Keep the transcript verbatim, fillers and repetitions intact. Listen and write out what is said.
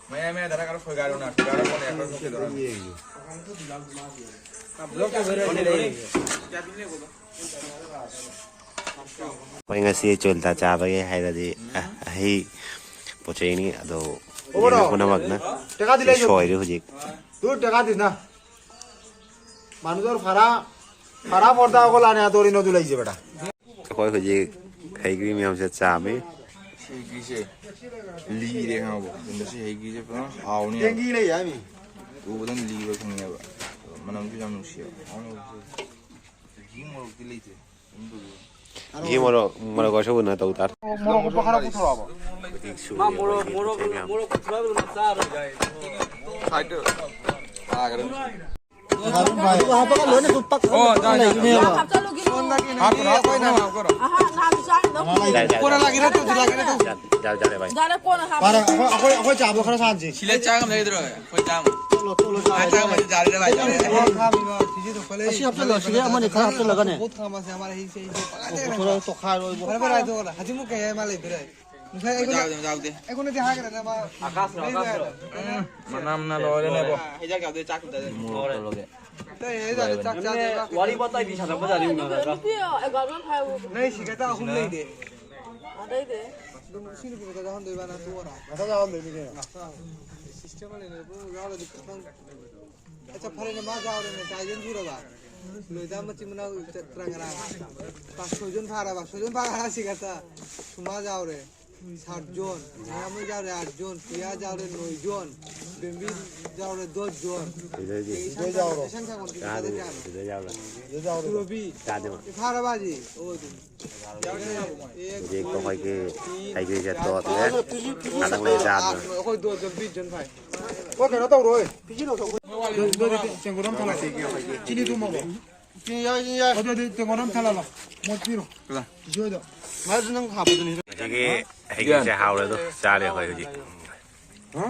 ꯃꯌꯥꯏ ꯃꯌꯥꯏꯗꯔ ꯈꯔ ꯈꯣꯏꯒꯥꯏꯔꯣꯅ, ꯈꯣꯏꯒꯥꯏꯔꯣ ꯀꯣꯟꯅ ꯌꯥꯝ ꯀꯟꯅ ꯊꯣꯛꯈꯤꯗꯧꯔꯕꯅꯤ꯫ ꯑꯩꯈꯣꯏ ꯉꯁꯤ ꯆꯣꯏꯜꯇꯥ ꯆꯥꯕꯒꯤ ꯍꯥꯏꯔꯗꯤ, ꯑ, ꯑꯍꯩ ꯄꯣꯠ ꯆꯩꯅꯤ ꯑꯗꯣ, ꯄꯨꯝꯅꯃꯛꯅ ꯁꯤ ꯁꯣꯏꯔꯦ ꯍꯧꯖꯤꯛ꯫ তোর টেকা দিস না। মানুষের ফারা, ফারা পর্দা অকল আনে, তোর ইনো দুলাই যে বেটা। ꯑꯩꯈꯣꯏ ꯍꯧꯖꯤꯛ ꯍꯩꯒ꯭ꯔꯤ ꯃꯌꯥꯝꯁꯦ ꯆꯥꯝꯃꯤ꯫ ꯁꯤ ꯍꯩꯒ꯭ꯔꯤꯁꯦ ꯂꯤꯔꯦ ꯈꯪꯉꯕ? ꯑꯗꯨꯅ ꯁꯤ ꯍꯩꯒ꯭ꯔꯤꯁꯦ ꯐꯖꯅ ꯍꯥꯎꯅꯤ꯫ ꯇꯦꯡꯀꯤ ꯂꯩ ꯍꯥꯏꯃꯤ꯫ ꯎꯕꯗ ꯑꯗꯨꯝ ꯂꯤꯕ ꯈꯪꯉꯦꯕ꯫ ꯑꯗꯣ ꯃꯅꯝꯁꯨ ꯌꯥꯝ ꯅꯨꯡꯁꯤꯕ꯫ ꯍꯥꯎꯅꯤ꯫ ꯆꯍꯤ ꯃꯣꯔꯣꯛꯇꯤ ꯂꯩꯇꯦ꯫ ꯑꯗꯨꯝ ꯇꯧꯕꯤꯌꯨ꯫ ꯌꯦ ꯃꯣꯔꯣꯛ, ꯃꯣꯔꯣꯛ ꯑꯁꯨꯕꯅ ꯇꯧ ꯇꯥꯔꯦ꯫ ꯃꯣꯔꯣꯛ ꯀꯨꯞꯄ ꯈꯔ ꯄꯨꯊꯣꯔꯛꯑꯕ? ꯃꯇꯤꯛ ꯁꯨꯔꯦ ꯃꯥ ꯃꯣꯔꯣꯛ, ꯑꯩꯈꯣꯏꯒꯤ ꯃꯣꯔꯣꯛ, ꯄꯣꯠ ꯆꯩ ꯃꯌꯥꯝ꯫ ꯃꯣꯔꯣꯛ ꯀꯨꯞꯄ ꯈꯔ ꯆꯥꯔꯣꯏ ꯍꯥꯏ꯫ ꯁꯥꯏꯠꯇ ꯇꯥꯈ꯭ꯔꯦ꯫ ꯑꯗꯨꯒ ꯍꯥꯞꯄꯒ ꯂꯣꯏꯅ ꯑꯗꯨꯝ ꯄꯛ ꯑꯣ, ꯇꯥꯏ, ꯇꯥꯏ, ꯇꯥꯏ꯫ ꯂꯩꯕꯅꯦꯕ꯫ ꯍꯥꯞꯆꯜꯂꯨꯒꯤꯅꯨ꯫ ꯍꯥꯞꯄꯨꯔꯣ, ꯍꯥꯞꯄꯨꯔꯣ, ꯅꯪ ꯍꯥꯞꯄꯨꯔꯣ꯫ ꯑꯍꯥ, ꯅꯍꯥꯟ ꯆꯥꯔꯤꯗꯣ꯫ ꯌꯥꯔꯦ, ꯌꯥꯔꯦ, ꯀꯣꯟꯅ ꯂꯥꯛꯀꯦꯔꯥ, ꯇꯧꯁꯤ, ꯂꯥꯛꯀꯦꯔꯥ, ꯇꯧꯁꯤ꯫ ꯌꯥꯔꯦ, ꯌꯥꯔꯦ, ꯚꯥꯏ꯫ ꯌꯥꯔꯦ, ꯀꯣꯟꯅ ꯍꯥꯞꯄꯣ꯫ ꯐꯔꯦ, ꯑꯩꯈꯣꯏ, ꯑꯩꯈꯣꯏ ꯆꯥꯕꯗꯣ ꯈꯔ ꯆꯥꯟꯁꯤ꯫ ꯁꯤꯂꯦ ꯆꯥ ꯉꯝ ꯂꯩꯗ꯭ꯔꯣ? ꯑꯩꯈꯣꯏ ꯆꯥ ꯉꯝ-, ꯆꯠꯂꯣ, ꯆꯠꯂꯣ, ꯆꯥ ꯑꯩ ꯆꯥ ꯆꯥꯔꯦ꯫ ꯉꯝ-, ꯌꯥꯔꯦ, ꯚꯥꯏ, ꯌꯥꯔꯦ꯫ ꯑꯁꯤ ꯍꯥꯞꯆꯜꯂꯣ, ꯁꯤꯒꯤ ꯑꯃꯅꯤ ꯈꯔ ꯍꯥꯞꯆꯜꯂꯒꯅꯦ꯫ ꯄꯣꯠ ꯊꯝꯃꯁꯦ, ꯑꯃ ꯍꯩꯁꯦ, ꯍꯩꯁꯦ꯫ ꯇꯣꯈꯥꯏꯔꯣ, ꯏꯕꯣ꯫ ꯐꯔꯦ, ꯐꯔꯦ, ꯍꯥꯏꯗꯣꯛꯑꯣ꯫ ꯍꯧꯖꯤꯛꯃꯨꯛ ꯀꯩ ꯍꯥꯏ ꯃꯥ ꯂꯩꯗꯣꯔꯦ? ꯉꯁꯥꯏ ꯑꯩꯉꯣꯟꯗ, ꯌꯥꯎꯗꯦ, ꯌꯥꯎꯗꯦ꯫ ꯑꯩꯉꯣꯟꯗꯗꯤ ꯍꯥꯏꯈ꯭ꯔꯦꯅꯦ ꯃꯥ꯫ ꯑꯀꯥꯁꯔꯣ, ꯑꯀꯥꯁꯔꯣ? ꯎꯝ, ꯃꯅꯝꯅ ꯂꯣꯏꯔꯦꯅꯦꯕꯣ꯫ ꯍꯤꯗꯥꯛ ꯌꯥꯎꯗꯦ, ꯆꯥꯛ ꯈꯛꯇ꯫ ꯃꯣꯔꯣꯛ ꯇꯧꯔꯒꯦ꯫ ꯑꯇꯩ ꯍꯤꯗꯥꯛ ꯆꯥꯛ ꯆꯥꯗꯦ, ꯃꯥ ꯋꯥꯔꯤ ꯋꯥꯇꯥꯏ ꯕꯤ ꯁꯥꯟꯅꯕ ꯖꯥꯠꯅꯤ ꯎꯅꯔꯒ꯫ ꯅꯨꯄꯤ ꯑꯦꯀꯥꯎꯟ ꯑꯃ ꯍꯥꯏꯌꯨ꯫ ꯅꯪ ꯁꯤꯒꯦꯇ ꯑꯍꯨꯝ ꯂꯩꯗꯦ꯫ ꯑꯗꯩꯗꯤ? ꯑꯗꯨꯝ ꯁꯤ ꯅꯨꯄꯤ ꯃꯊꯛ ꯌꯥꯎꯍꯟꯗꯣꯏꯕ ꯅꯪ ꯇꯣꯛꯑꯣꯔꯥ? ꯃꯊꯛ ꯌꯥꯎꯍꯟꯗꯣꯏꯅꯤ ꯀꯩꯅꯣ꯫ ꯁꯤꯁꯇꯦꯝ ꯑꯃ ꯂꯩꯅꯦ, ꯑꯗꯨ ꯌꯥꯎꯔꯗꯤ ꯈꯤꯇꯪ꯫ ꯑꯆꯥ, ꯐꯔꯦꯅꯦ, ꯃꯥ ꯌꯥꯎꯔꯦꯅꯦ, ꯆꯥꯏꯖꯟ ꯁꯨꯔꯕ? ꯂꯣꯏꯗ ꯃꯆꯤꯟ ꯃꯅꯥꯎ ꯆꯠꯇ꯭ꯔꯥ ꯉꯔꯥꯡ? ꯄꯥ-, ꯁꯣꯏꯖꯟ ꯐꯥꯔꯕ? ꯁꯣꯏꯖꯟ ꯐꯥꯔ ꯁꯤꯒꯦꯇ꯫ ꯁꯨꯃꯥ ꯌꯥꯎꯔꯦ꯫ ꯁꯥꯔꯖꯣꯟ, ꯃꯌꯥꯝ ꯑꯃ ꯌꯥꯎꯔꯦ, ꯑꯥꯔꯖꯣꯟ, ꯄꯤꯌꯥ ꯌꯥꯎꯔꯦ, ꯅꯣꯏꯖꯣꯟ, ꯕꯦꯝꯕꯤ ꯌꯥꯎꯔꯦ, ꯗꯣꯠ ꯖꯣꯟ꯫ ꯁꯤꯗꯩꯗꯤ ꯑꯗꯒꯤ ꯏꯁꯥꯡ ꯁꯥꯡ-, ꯏꯁꯥꯡ ꯁꯥꯡꯕ ꯅꯨꯄꯤ ꯃꯆꯥꯗ ꯀꯌꯥꯅꯣ? ꯁꯤꯗ ꯌꯥꯎꯔꯦ꯫ ꯁꯤꯗ ꯌꯥꯎꯔꯦ꯫ ꯁꯨꯔꯕꯤ꯫ ꯆꯥꯗꯦ ꯃꯥ꯫ ꯐꯥꯔꯕ ꯍꯥꯏꯁꯤ? ꯑꯣ, ꯑꯗꯨꯅꯤ꯫ ꯑꯦ, ꯍꯧꯖꯤꯛ ꯑꯩꯈꯣꯏꯒꯤ ꯍꯩꯒ꯭ꯔꯤꯁꯦ ꯇꯣꯠꯂꯦ꯫ ꯉꯥꯛꯇꯪ ꯂꯩꯔ ꯆꯥꯗꯣꯏꯅꯦ꯫ ꯑꯩꯈꯣꯏ ꯗꯣꯠ ꯖꯣꯟ, ꯕꯤꯠ ꯖꯣꯟ ꯐꯥꯏ꯫ ꯑꯣ, ꯀꯩꯅꯣ ꯇꯧꯔꯣꯏ꯫ ꯑꯗꯨ, ꯑꯗꯨ, ꯑꯗꯨ, ꯆꯦꯡꯒꯨꯝ ꯑꯃ ꯊꯥꯡꯒꯠꯂꯛꯀꯦ꯫ ꯆꯤꯅꯤ ꯊꯨꯝꯃꯕꯣ? ꯆꯤꯅꯤ ꯌꯥꯎꯏ, ꯆꯤꯅꯤ ꯌꯥꯎꯏ꯫ ꯑꯗꯨ, ꯑꯗꯨ, ꯆꯦꯡꯒꯨꯝ ꯑꯃ ꯊꯥꯡꯒꯠꯂꯣ꯫ ꯃꯣꯠ ꯄꯤꯔꯣ꯫ ꯀꯅꯥ? ꯏꯆꯦ ꯍꯣꯏꯗ꯫ ꯃꯥꯁꯨ ꯅꯪ ꯍꯥꯞꯄꯗꯨꯅꯤ꯫ ꯉꯁꯤꯒꯤ ꯍꯩꯒ꯭ꯔꯤꯁꯦ ꯍꯥꯎꯔꯦ ꯑꯗꯣ, ꯆꯥꯔꯦ ꯑꯩꯈꯣꯏ ꯍꯧꯖꯤꯛ꯫ ꯍꯥ?